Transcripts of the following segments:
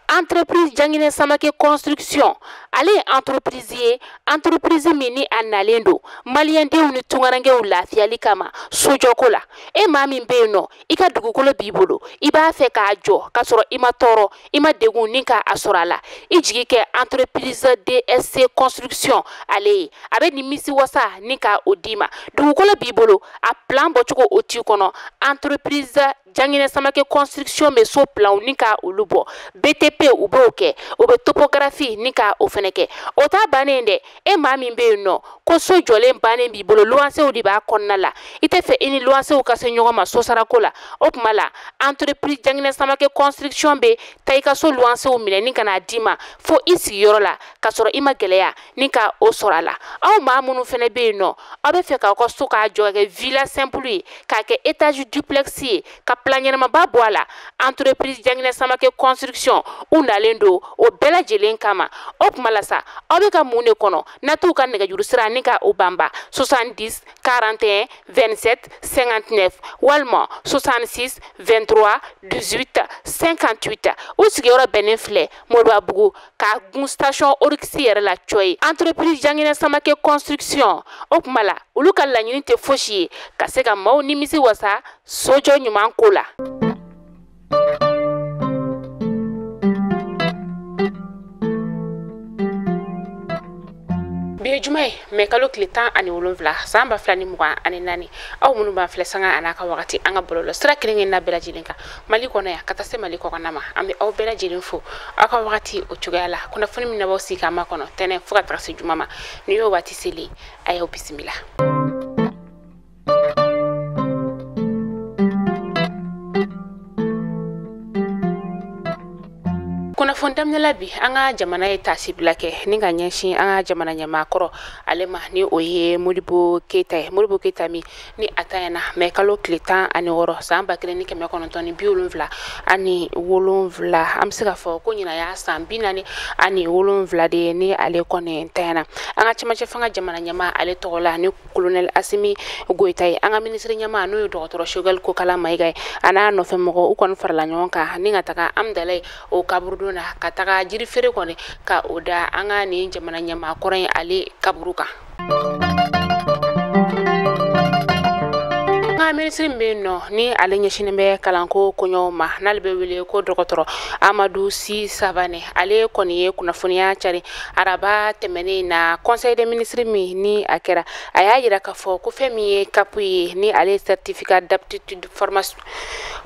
Entreprise Janginɛ Samake Construction, ale ye entreprise ye, entreprise min ni a nalen don maliyɛndenw ni tunkarankew lafiyali kama sojɔko la. E maa min bɛ yen nɔ, i ka dugukolo b'i bolo, i b'a fɛ k'a jɔ k'a sɔrɔ i ma tɔɔrɔ, i ma degun ni k'a sɔrɔ a la, i jigi kɛ entreprise DSC Construction ale ye. A bɛ nimisi wasa ni ka o d'i ma. Dugukolo b'i bolo, a plan bɔcogo o t'i kɔnɔ, entreprise Janginɛ Samake Construction bɛ so planw ni ka olu bɔ, BTP u b'o kɛ, o bɛ topographie ni ka o fɛnɛ kɛ. O t'a bannen dɛ, e maa min bɛ yen nɔ ko so jɔlen bannen b'i bolo, luwansew de b'a kɔnɔna la, i tɛ fɛ i ni luwansew ka se ɲɔgɔn ma sosarako la, o tuma la entreprise Janginɛ Samake Construction bɛ taa i ka so luwansew minɛ ni ka n'a d'i ma fo i sigiyɔrɔ la, k'a sɔrɔ i ma gɛlɛya ni ka o sɔrɔ a la. Aw maa minnu fɛnɛ bɛ yen nɔ, aw bɛ fɛ k'aw ka so k'a jɔ ka kɛ villa simple ye, k'a kɛ étage duplex ye, ka plan ɲɛnamaba bɔ a la, entreprise Janginɛ Samake Construction u nalen don o bɛɛ lajɛlen kama. O tuma la sa, aw bɛ ka mun de kɔnɔ? Na t'u ka nɛgɛjuru sira ni ka o banba 70 41 27 59 walima 66 23 18 58. U sigiyɔrɔ bɛnnen filɛ Moribabugu ka gun station Oryx yɛrɛ la cɔyi. Entreprise Janginɛ Samake Construction, o tuma la olu ka laɲini tɛ fosi ye ka se ka maaw nimisi wasa sojɔ ɲuman ko la. Bi ye juma ye, mɛ kalo tile 17 san 2024. Aw minnu b'an filɛ sanga a n'a ka wagati an ka bɔlɔlɔ sira kelen kelenna bɛɛ lajɛlen kan Mali kɔnɔ yan ka taa se Mali kɔkanna ma, an bɛ aw bɛɛ lajɛlen fo aw ka wagati o cogoya la. Kunnafoni min na b'aw sigi k'an makɔnɔ tɛnɛn fo ka taga se juma ma, ni y'o waati selen a y'aw bisimila. Kunnafoni daminɛ la bi, an ka jamana ye taasibila kɛ ni ka ɲɛsin an ka jamana ɲɛmaakɔrɔ ale ma, ni o ye Modibo Keyita ye. Modibo Keyita min ni a tanyana mɛ kalo tile 16 san 1977, an bɛ se k'a fɔ ko ɲinan y'a san 47 de ye ni ale kɔni tanyana. An ka cɛmancɛ fanga jamana ɲɛmaa ale tɔgɔ la ni colonel Asimi Goyita ye, an ka minisiri ɲɛmaa n'o ye dɔgɔtɔrɔ Choguel Kokala Mayiga ye, a n'a nɔfɛ mɔgɔ u kɔni farala ɲɔgɔn kan ni ka taga Amudalayi o kaburudon na ka taga jiri feere kɔni ka o da an ka nin jamana ɲɛmaa kɔrɔ in ale kaburu kan. Nka minisiri min bɛ yen nɔ ni ale ɲɛsinnen bɛ kalanko koɲɛw ma, n'ale bɛ wele ko dɔgɔtɔrɔ Amadu Si Savane, ale kɔni ye kunnafoniya cari araba tɛmɛnen na conseil des ministres min ni a kɛra. A y'a yira k'a fɔ ko fɛn min ye CAP ye, ni ale ye certificat d'aptitude formation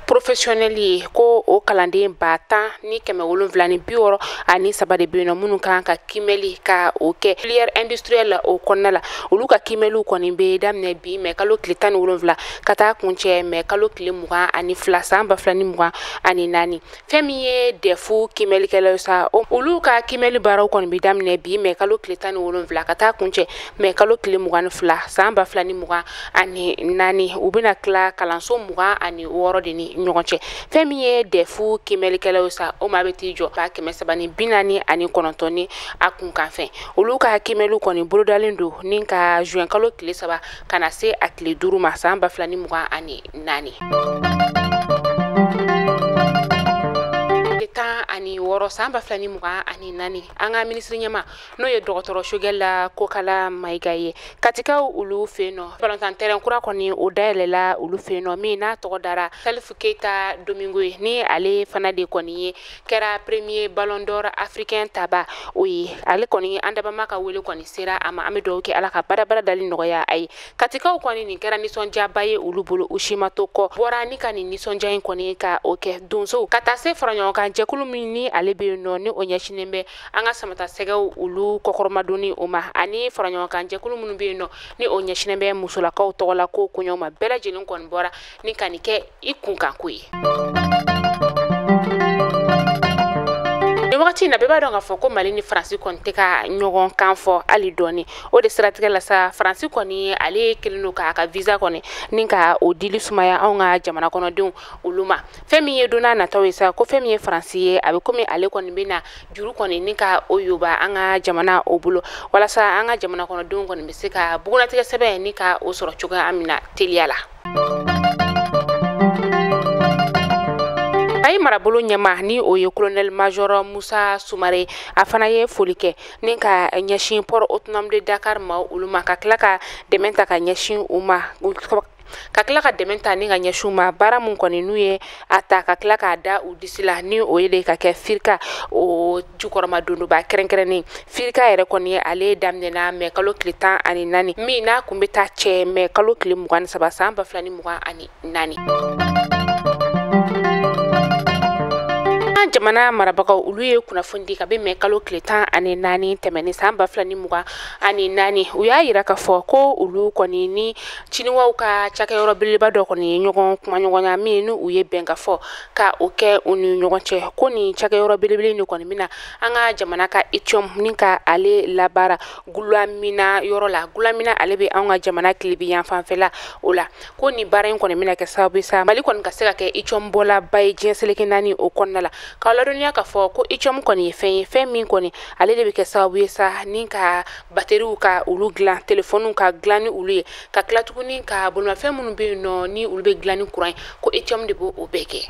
professionnelle ye, ko o kalanden 10,763 de bɛ yen nɔ minnu kan ka kiimɛli ka o kɛ filière industrielle o kɔnɔna la. Olu ka kiimɛliw kɔni bɛ daminɛ bi mɛ kalo tile 17 ka taa kuncɛ mɛ kalo tile 22 san 2024. Fɛn min ye DEF kiimɛlikɛlaw sa, olu ka kiimɛli baaraw kɔni bɛ daminɛ bi mɛ kalo tile 17 ka taa kuncɛ mɛ kalo tile 22 san 2024. U bɛna tila kalanso 26 de ni ɲɔgɔn cɛ. Fɛn min ye DEF kiimɛlikɛlaw sa, o maa bɛ t'i jɔ 349 ni a kunkanfɛn. Olu ka kiimɛliw kɔni bolodalen don ni ka juin kalo tile 3 ka na se a tile 5 ma san 2024. 16 san 2024, an ka minisiri ɲɛma n'o ye dɔgɔtɔrɔ Choguel Kokala Mayiga ye, Katikaw olu fɛ yen nɔ balontan terrain kura kɔni o dayɛlɛla olu fɛ yen nɔ, min n'a tɔgɔ dara Salif Keita Domingo ye, ni ale fana de kɔni ye kɛra premier ballon d'or africain taba o ye. Ale kɔni an dabama ka wele kɔni sera a ma, an bɛ dugawu kɛ Ala ka barabara dali nɔgɔya a ye. Katikaw kɔni nin kɛra nisɔndiyaba ye olu bolo, u si ma to kɔ, bɔra ni ka nin nisɔndiya in kɔni ka o kɛ donso ka taa se fara ɲɔgɔn kan jɛkulu min ni ale bɛ yen nɔ ni o ɲɛsinnen bɛ an ka samatasɛgɛw olu kɔkɔrɔmadonni o ma, ani fara ɲɔgɔn kan jɛkulu minnu bɛ yen nɔ ni o ɲɛsinnen bɛ musolakaw tɔgɔla ko koɲɛw ma, bɛɛ lajɛlen kɔni bɔra ni ka nin kɛ i kunkanko ye. Nin wagati in na, bɛɛ b'a dɔn k'a fɔ ko Mali ni Faransi kɔni tɛ ka ɲɔgɔn kan fɔ hali dɔɔni. O de siratigɛ la sa, Faransi kɔni ale kɛlen don k'a ka visa kɔni ni ka o dili sumaya anw ka jamana kɔnɔdenw olu ma. Fɛn min ye don n'a nataw ye sa, ko fɛn min ye Faransi ye, a bɛ komi ale kɔni bɛ na juru kɔni ni ka o yoba an ka jamana o bolo, walasa an ka jamana kɔnɔdenw kɔni bɛ se ka bugunnatigɛ sɛbɛn ni ka o sɔrɔ cogoya min na teliya la. Kayi marabolo ɲɛmaa ni o ye colonel major Musa Sumare, a fana ye foli kɛ ni ka ɲɛsin port autonome de Dakar ma olu ma, ka tila ka dɛmɛ ta ka ɲɛsin u ma, ka tila ka dɛmɛ ta ni ka ɲɛsin u ma baara mun kɔni n'u ye a ta ka tila k'a da u disi la, ni o ye de ka kɛ FIRCA o jukɔrɔma dondoba kɛrɛnkɛrɛnnen. FIRCA yɛrɛ kɔni ale daminɛna mɛ kalo tile 14 min n'a kun bɛ taa cɛ mɛ kalo tile 23 san 2024. Jamana marabagaw olu ye kunnafoni di kabi mɛ kalo tile 14 tɛmɛnen san 2024. U y'a yira k'a fɔ ko olu kɔni ni Chinois ka cakɛyɔrɔ belebeleba dɔ kɔni ye ɲɔgɔn kumaɲɔgɔnya min ni u ye bɛn ka fɔ ka o kɛ u ni ɲɔgɔn cɛ, ko nin cakɛyɔrɔ belebele nin kɔni bɛna an ka jamana ka lithium ni ka ale labaara Goulamina yɔrɔ la. Goulamina ale bɛ an ka jamana tilebin yan fanfɛla o la, ko nin baara in kɔni bɛna kɛ sababu ye sa Mali kɔni ka se ka kɛ lithium bɔlaba ye diɲɛ seleke naani o kɔnɔna la. K'aw ladɔnniya k'a fɔ ko lithium kɔni ye fɛn ye, fɛn min kɔni ale de bɛ kɛ sababu ye sa ni ka bateriw ka olu dilan, telefɔniw ka dilan ni olu ye, ka tila tuguni ka bolimafɛn minnu bɛ yen nɔ ni olu bɛ dilan ni kuran ye, ko lithium de b'o bɛɛ kɛ.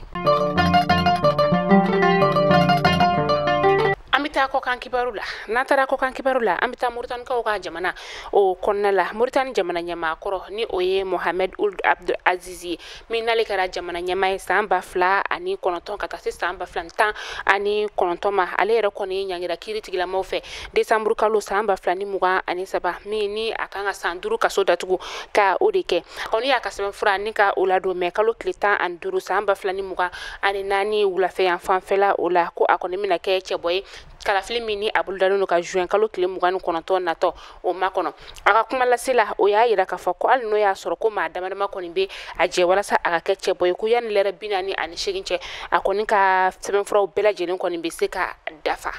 An bɛ taa kɔkan kibaru la. N'an taara kɔkan kibaru la, an bɛ taa Moritanikaw ka jamana o kɔnɔna la. Moritani jamana ɲɛmaa kɔrɔ ni o ye Mohamed Ould Abdel Aziz ye, min n'ale kɛra jamana ɲɛmaa ye san 2009 ka taa se san 2019 ma. Ale yɛrɛ kɔni ɲangira kiiri tigilamaw fɛ décembre kalo san 2023, min ni a kan ka san 5 kaso datugu ka o de kɛ. Kɔni y'a ka sɛbɛnfura ni ka o ladon mɛ kalo tile 15 san 2024 wulafɛ yan fanfɛla o la, ko a kɔni bɛna kɛ cɛbɔ ye kalafili min ni a bolodalen don ka juin kalo tile 29 natɔ o makɔnɔ. A ka kuma lase la, o y'a yira k'a fɔ ko hali n'o y'a sɔrɔ ko maa dama dama kɔni bɛ a jɛ walasa a ka kɛ cɛbɔ ye, ko yanni lɛrɛ 48 cɛ, a kɔni ka sɛbɛnfuraw bɛɛ lajɛlen kɔni bɛ se ka dafa.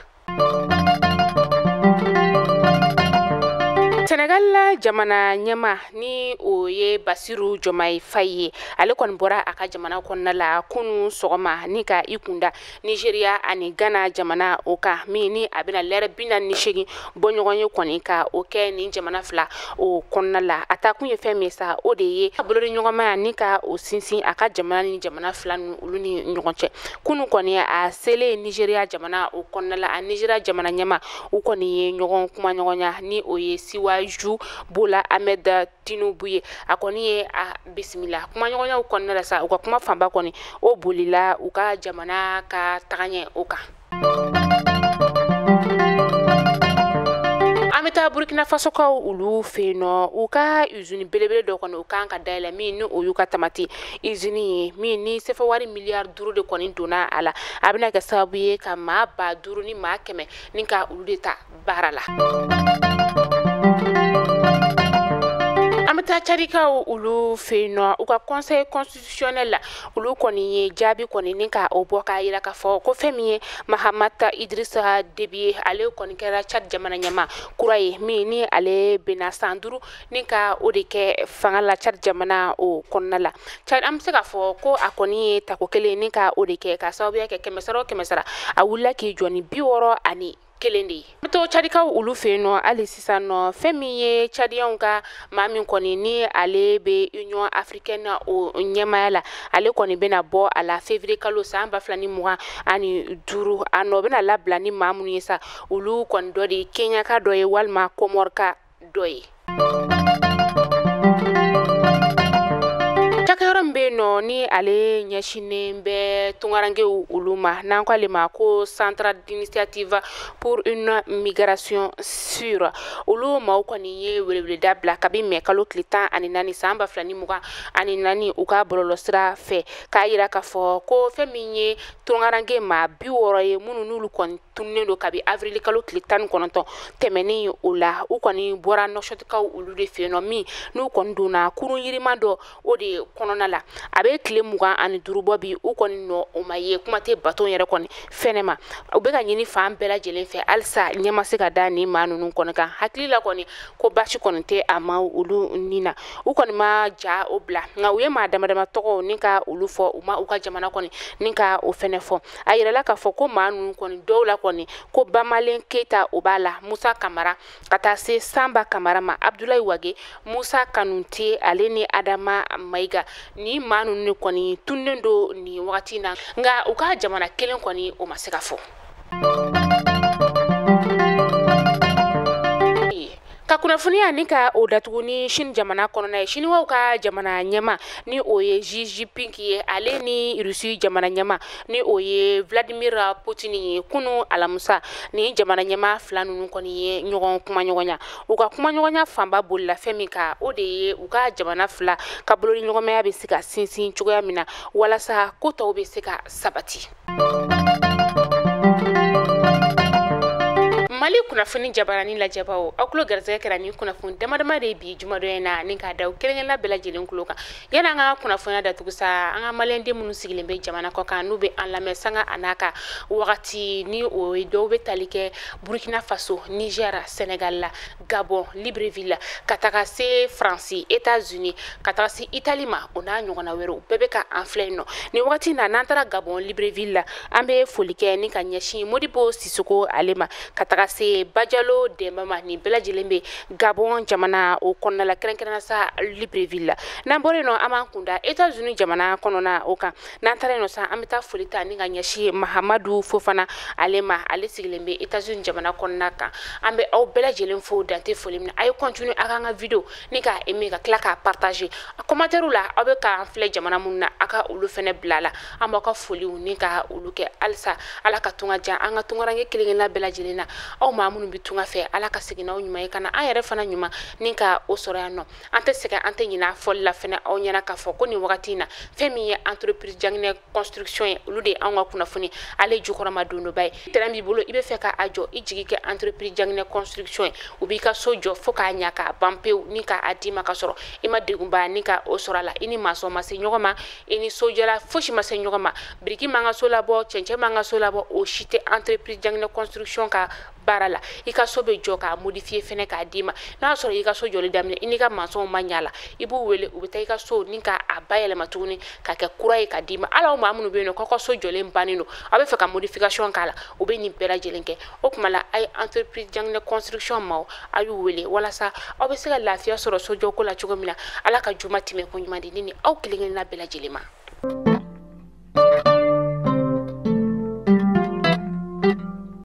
Senegal la jamana ɲɛmaa ni o ye Bassirou Diomaye Faye ye, ale kɔni bɔra a ka jamana kɔnɔna la kunun sɔgɔma ni ka i kunda Nigeria ani Ghana jamana o kan, min ni a bɛna lɛrɛ 48 bɔ ɲɔgɔn ye kɔni ka o kɛ nin jamana fila o kɔnɔna la. A taa kun ye fɛn min sa, o de ye a bolodi ɲɔgɔnmaya ni ka o sinsin a ka jamana ni jamana fila ninnu olu ni ɲɔgɔn cɛ. Kunun kɔni a selen Nigeria jamana o kɔnɔna la, a Nigeria jamana ɲɛmaa u kɔni ye ɲɔgɔn kumaɲɔgɔnya ni o ye Siwaju Bola Ahmed Tinubu ye. A kɔni ye a bisimila kumaɲɔgɔnyaw kɔnɔna la sa, u ka kuma fanba kɔni o bolila u ka jamana ka tagaɲɛ o kan. An bɛ taa Burkina Faso kaw olu fɛ yen nɔ, u ka usine belebele dɔ kɔni u kan ka dayɛlɛ min ni o y'u ka tamati usine ye, min ni sefa wari miliyari 5 de kɔni donna a la. A bɛna kɛ sababu ye ka maa 5000 ni maa 100 ni ka olu de ta baara la. An bɛ taa Tchadikaw olu fɛ yen nɔ, u ka conseil constitutionnel la olu kɔni ye jaabi kɔni ni ka o bɔ k'a yira k'a fɔ ko fɛn min ye Mahamat Idrissa Déby ye, ale kɔni kɛra Tchad jamana ɲɛmaa kura ye, min ni ale bɛna san 5 ni ka o de kɛ fanga la Tchad jamana o kɔnɔna la. Tchad, an bɛ se k'a fɔ ko a kɔni ye tako kelen ni ka o de kɛ, ka sababuya kɛ 100 o 100 a wulila k'i jɔ ni 61 de ye. An bɛ to Tchadikaw olu fɛ yen nɔ hali sisan nɔ, fɛn min ye Tchadiens ka maa min kɔni ni ale bɛ Union africaine o ɲɛmaaya la, ale kɔni bɛna bɔ a la février kalo san 2025. A nɔ bɛna labila ni maa minnu ye sa, olu kɔni dɔ de ye Kenya ka dɔ ye walima Comore ka dɔ ye. Cakɛyɔrɔ min bɛ yen nɔ ni ale ɲɛsinnen bɛ tunkarankew olu ma, n'an ko ale ma ko Centre d'initiative pour une migration sûre, olu maaw kɔni ye weleweleda bila kabi mɛ kalo tile 14 san 2024 u ka bɔlɔlɔsira fɛ, k'a yira k'a fɔ ko fɛn min ye tunkaranke maa 60 ye minnu n'olu kɔni tununnen don kabi avril kalo tile 19 tɛmɛnen o la. U kɔni bɔra Nouakchottkaw olu de fɛ yen nɔ, min n'u kɔni donna kurun yirima dɔ o de kɔnɔna la. A bɛ tile 25 bɔ bi, u kɔni nɔ o ma ye, kuma tɛ baton yɛrɛ kɔni fɛnɛ ma. U bɛ ka ɲini fan bɛɛ lajɛlen fɛ halisa ɲɛ ma se ka da nin maa ninnu kɔni kan. Hakili la kɔni ko baasi kɔni tɛ a ma olu ni na, u kɔni ma ja o bila, nka u ye maa dama dama tɔgɔw ni ka olu fɔ, u ma u ka jamana kɔni ni ka o fɛnɛ fɛnɛ fɔ. A yirala k'a fɔ ko maa ninnu kɔni dɔw la kɔni ko Bamalen Keyita o b'a la, Musa Kamara ka taa se Sanba Kamara ma, Abdulayi Wage, Musa Kanute ale ni Adama Mayiga. Ni maa ninnu de kɔni tununnen don nin wagati in na, nka u ka jamana kelen kɔni o ma se ka fɔ. Ka kunnafoniya ni ka o datugu ni Chine jamana kɔnɔna ye. Chinois ka jamana ɲɛma ni o ye Xi Jinping ye, ale ni Russie jamana ɲɛma ni o ye Vladimir Poutine ye, kunu alamisa ni jamana ɲɛma fila ninnu kɔni ye ɲɔgɔn kumaɲɔgɔnya. U ka kumaɲɔgɔnya fanba bolila fɛn min kan, o de ye u ka jamana fila ka bolodiɲɔgɔnmaya bɛ se ka sinsin cogoya min na walasa ko tɔw bɛ se ka sabati. Mali kunnafoni jabarani lajɛbaw, aw tulo garisɛgɛ kɛra ni kunnafoni dama dama de bi jumadon in na ni k'a da kelen-kelenna bɛɛ lajɛlen tulo kan. Yanni an ka kunnafoniya datugu sa, an ka maliyɛnden minnu sigilen bɛ jamana kɔ kan n'u bɛ an lamɛn sanga a n'a ka wagati, ni o ye dɔw bɛ tali kɛ Burkina Faso, Niger, Senegal la, Gabon, Libreville, ka taga se Faransi, États-Unis, ka taga se Italie ma, o n'a ɲɔgɔnna wɛrɛw bɛɛ bɛ ka an filɛ yen nɔ. Nin wagati in na, n'an taara Gabon, Libreville la, an bɛ foli kɛ ni ka ɲɛsin Modibo Sisoko ale ma, ka taga se Bajalo Demba ma. Nin bɛɛ lajɛlen bɛ Gabon jamana o kɔnɔna la, kɛrɛnkɛrɛnnenya sa Libreville la. N'an bɔra yen nɔ, an b'an kunda États-Unis jamana kɔnɔna o kan. N'an taara yen nɔ sa, an bɛ taa foli ta ni ka ɲɛsin Mahamadu Fofana ale ma, ale sigilen bɛ États-Unis jamana kɔnɔna kan. An bɛ aw bɛɛ lajɛlen fo dante foli min na. A ye continue a k'an ka video ni k'a aimer, ka tila k'a partager. A commentaire la, aw bɛ k'an filɛ jamana minnu na, a ka olu fɛnɛ bila la. An b'aw ka foliw ni ka olu kɛ halisa. Ala ka tunga diya an ka tunkaranke kelen-kelenna bɛɛ lajɛlen na. Aw maa minnu bɛ tunga fɛ, Ala ka segin n'aw ɲuman ye ka na an yɛrɛ fana ɲuman ni ka o sɔrɔ yan nɔ. An tɛ sɛgɛn, an tɛ ɲinɛ a fɔli la fɛnɛ aw ɲɛna k'a fɔ ko nin wagati in na, fɛn min ye entreprise Dianginé construction ye, olu de ye anw ka kunnafoni ale jukɔrɔma dondoba ye. Terrain b'i bolo, i bɛ fɛ k'a jɔ, i jigi kɛ entreprise Dianginé construction ye, u b'i ka so jɔ fo k'a ɲa k'a ban pewu ni k'a d'i ma ka sɔrɔ i ma degunba ni ka o sɔrɔ a la. I ni maçon ma se ɲɔgɔn ma, i ni sojɔla fosi ma se ɲɔgɔn ma, biriki man ka so labɔ, cɛncɛn man ka so labɔ, o si tɛ entreprise Dianginé construction ka baara la. I ka so bɛ jɔ k'a modifier fɛnɛ k'a d'i ma. N'a y'a sɔrɔ i ka so jɔli daminɛ, i n'i ka maçon ma ɲa la, i b'u wele, u bɛ taa i ka so ni k'a bayɛlɛma tuguni k'a kɛ kura ye k'a d'i ma. Hali aw maa minnu bɛ yen nɔ k'aw ka so jɔlen bannen don, aw bɛ fɛ ka modification k'a la, u bɛ nin bɛɛ lajɛlen kɛ. O tuma la, a ye entreprise Dianginé construction maaw, a y'u wele walasa aw bɛ se ka lafiya sɔrɔ sojɔko la cogo min na. Ala ka juma tɛmɛ ko ɲuman di ne ni aw kelen-kelenna bɛɛ lajɛlen ma.